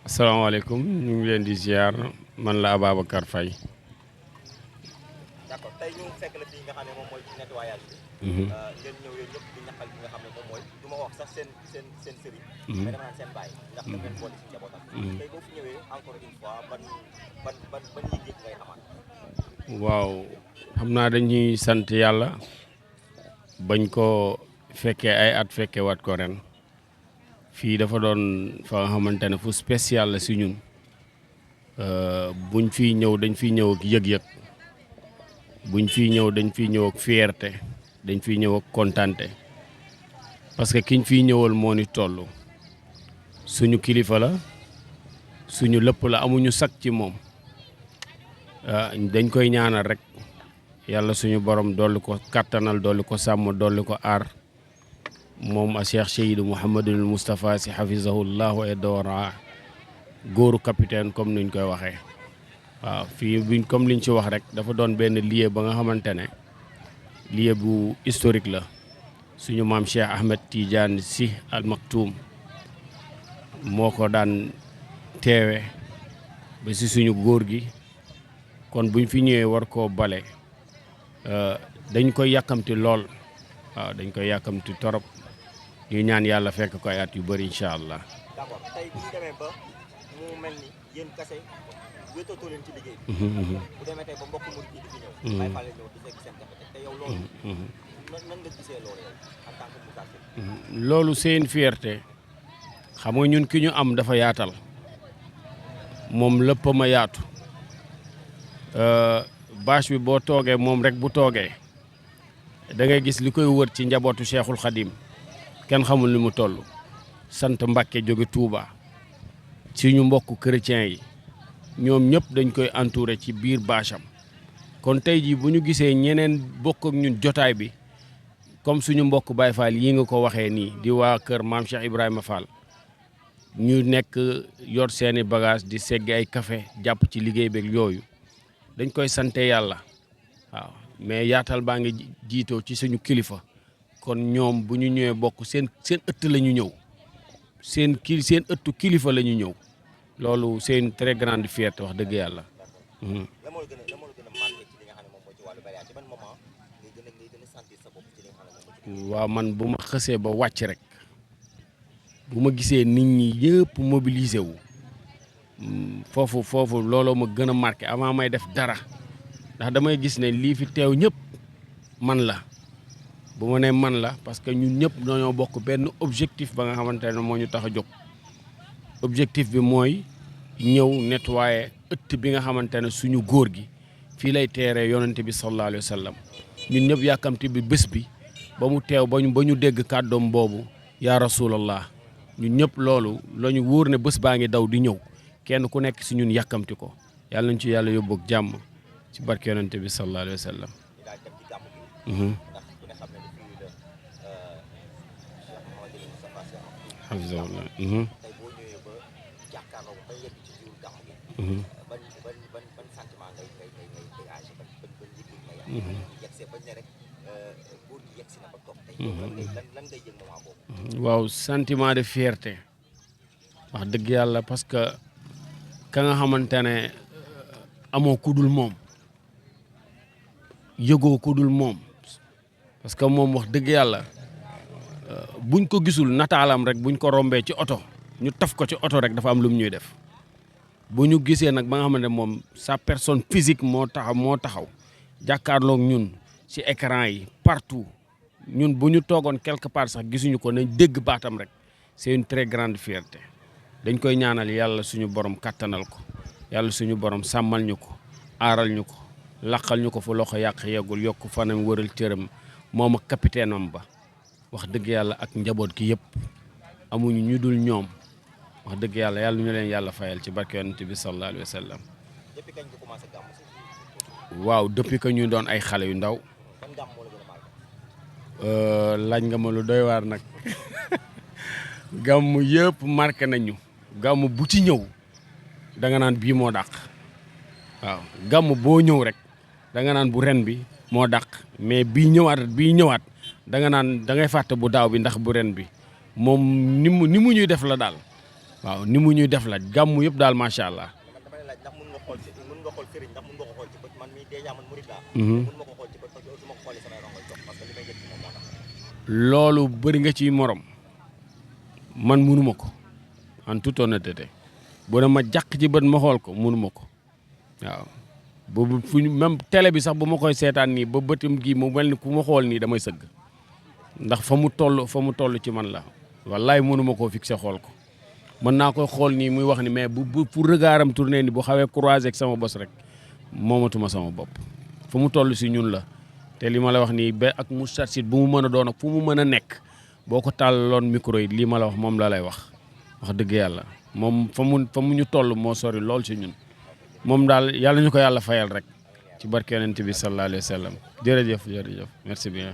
asalaamaaleykum ñu ngi leen di ziar man la Ababacar Faye. d'accord tey ñu fekk la fii nga xam ne moom mooy ci nettoyage bi. ngeen ñëw yooyu ñëpp di ñaqal bi nga xam ne moom mooy du ma wax sax seen sëriñ. mais dama naan seen baay ndax da ngeen boole si njabootam. tey boo fi ñëwee encore une fois ban yëg-yëg ngay amaat. waaw xam naa dañuy sant yàlla bañ ko fekkee ay at fekkee waat ko ren fii dafa doon fa nga xamante ne fu spécial la si ñun buñ fiy ñëw dañ fiy ñëw ak yëg-yëg buñ fiy ñëw dañ fiy ñëw ak fierté dañ fiy ñëw ak kontante parce que kiñ fiy ñëwal moo ni toll suñu kilifa la suñu lépp la amuñu sag ci moom dañ koy ñaanal rek yàlla suñu borom dolli ko kattanal dolli ko sàmm dolli ko aar moom a Cheikh Seydou Mouhamadul Moustapha si hafizahullahu wa dawara góoru capitaine comme nuñ koy waxee waaw fii buñ comme liñ ci wax rek dafa doon benn lieu ba nga xamante ne lieu bu historique la suñu maam Cheikh Ahmed Tidiane Sy Al Maktoum moo ko daan teewe ba si suñu góor gi kon buñ fi ñëwee war koo bale dañ koy yàkkamti lool waaw dañ koy yàkkamti torop ñu ñaan yàlla fekk ko ay at yu bëri incha allah. d'accord tey bu ñu demee ba mu mel ni yéen kase wéetatoo leen ci liggéey bi. bu demee tey ba mbokk murid yi di fi ñëw. Baye Fall ñëw di fekk seen jafe te yow loolu. nan nga gisee loolu yow en tant que Moussa Sy. loolu c'est une fierté xam nga ñun ki ñu am dafa yaatal moom lépp ma yaatu bâche bi boo toogee moom rek bu toogee da ngay gis li koy wër ci njabootu Cheikhul Khadim kenn xamul ni mu toll sant Mbàkke jóge Touba ci ñu mbokk chrétiens yi ñoom ñëpp dañ koy entouré ci biir bâche am kon tey jii bu ñu gisee ñeneen bokk ak ñun jotaay bi comme suñu mbokk Baye Fall yi nga ko waxee nii di waa kër maam Cheikh Ibrahima Fall ñu nekk yor seeni bagage di segg ay café jàpp ci liggéey beeg yooyu dañ koy sante yàlla waaw mais yaatal baa ngi jiitoo ci suñu kilifa kon ñoom bu ñu ñëwee bokk seen ëtt la ñu ñëw seen ëttu kilifa la ñu ñëw loolu c'est une très grande fierté wax dëgg yàlla. la moo la gën a marqué ci li nga xam ne moom mooy ci wàllu mariage ci ban moment ngay gën a sentir sa bopp ci li nga xam ne moom mooy ci. waaw man bu ma xësee ba wàcc rek bu ma gisee nit ñi yëpp mobilisé wu foofu looloo ma gën a marqué avant may def dara ndax damay gis ne lii fi teew ñëpp man la bu ma nee man la parce que ñun ñëpp dañoo bokk benn objectif ba nga xamante ne moo ñu tax a jóg objectif bi mooy ñëw nettoyer ëtt bi nga xamante ne suñu góor gi fii lay teeree yonente bi sallallahu alayhi wa sallam ñun ñëpp yàkkamti bi bés bi ba mu teew ba ñu dégg kàddoom boobu yaa rasulallah ñun ñëpp loolu la ñu wóor ne bés baa ngi daw di ñëw kenn ku nekk si ñun yàkkamti ko yàlla nañ ci yàlla yóbbu ak jàmm ci barke yonente bi sallallahu alayhi wa sallam. alhamdulilah. tey boo ñëwee ba jàkkaarloo ba yegg ci biir gàmm gi. ban sentiment ngay agi ban yëg-yëg ngay am. yegsee bañ ne rek góor gi yegsi na ba toog tey. lan ngay yëg moment boobu. waaw sentiment de fierté wax dëgg yàlla parce que ka nga xamante ne amoo kudul moom yëgoo kudul moom parce que moom wax dëgg yàlla. buñ ko gisul nataalam rek buñ ko rombee ci oto ñu taf ko ci oto rek dafa am lu mu ñuy def bu ñu gisee nag ba nga xamante ne moom sa personne physique moo taxaw jàkkaarloog ñun ci écran yi partout ñun bu ñu toogoon quelque part sax gisuñu ko nañ dégg baatam rek c'est une très grande fierté dañ koy ñaanal yàlla suñu borom kattanal ko yàlla suñu borom sàmmal ñu ko aaral ñu ko laqal ñu ko fu loxo yàq yeggul yokk fanam wëral cëram moom ak capitaine am ba wax dëgg yàlla ak njaboot gi yëpp amuñu ñu dul ñoom wax dëgg yàlla yàlla ñu leen yàlla fayal ci barke yonent bi sallallahu alayhi wa sallam. depuis kañ nga commencé gàmm si. waaw depuis que ñu doon ay xale yu ndaw. ban gàmm moo la gën a marqué. laaj nga ma lu doy waar nag gàmm yëpp marqué nañu gàmm bu ci ñëw da nga naan bii moo dàq waaw gàmm boo ñëw rek da nga naan bu ren bi moo dàq mais bii ñëwaat. da nga naan da ngay fàtte bu daaw bi ndax bu ren bi moom ni mu ñuy def la daal waaw ni mu ñuy def la gàmmu yëpp daal macha allah. man dama lay laaj ndax mun nga xool sëriñ ndax mun nga ko xool ci bët man mii dèjà man murid laa. Mhm. mun ma ko xool ci bët parce que su ma ko xoolee samay rongoñ dox parce que li may yëg ci moom moo tax. loolu bëri nga ciy morom man munuma ko en toute honnêteté bu ne ma jàq ci bët ma xool ko munuma ko waaw boobu fu ñu même télé bi sax bu ma koy seetaan nii ba bëtam gii mu mel ni ku ma xool nii damay sëgg ndax fa mu toll ci man la wallaay mënuma koo fixé xool ko mën naa koy xool nii muy wax ni mais bu pour regardam tourné ni bu xawee croisé ak sama bos rek moomatuma sama bopp fa mu toll si ñun la te li ma la wax nii ba ak Moustarchidine bu mu mën a doon ak fu mu mën a nekk boo ko tàllaloon micro yi lii ma la wax moom la lay wax dëgg yàlla moom fa mu ñu toll moo sori lool si ñun moom daal yàlla ñu ko yàlla fayal rek ci barke yonent bi sallallahu alayhi wa sallam jërëjëf merci bien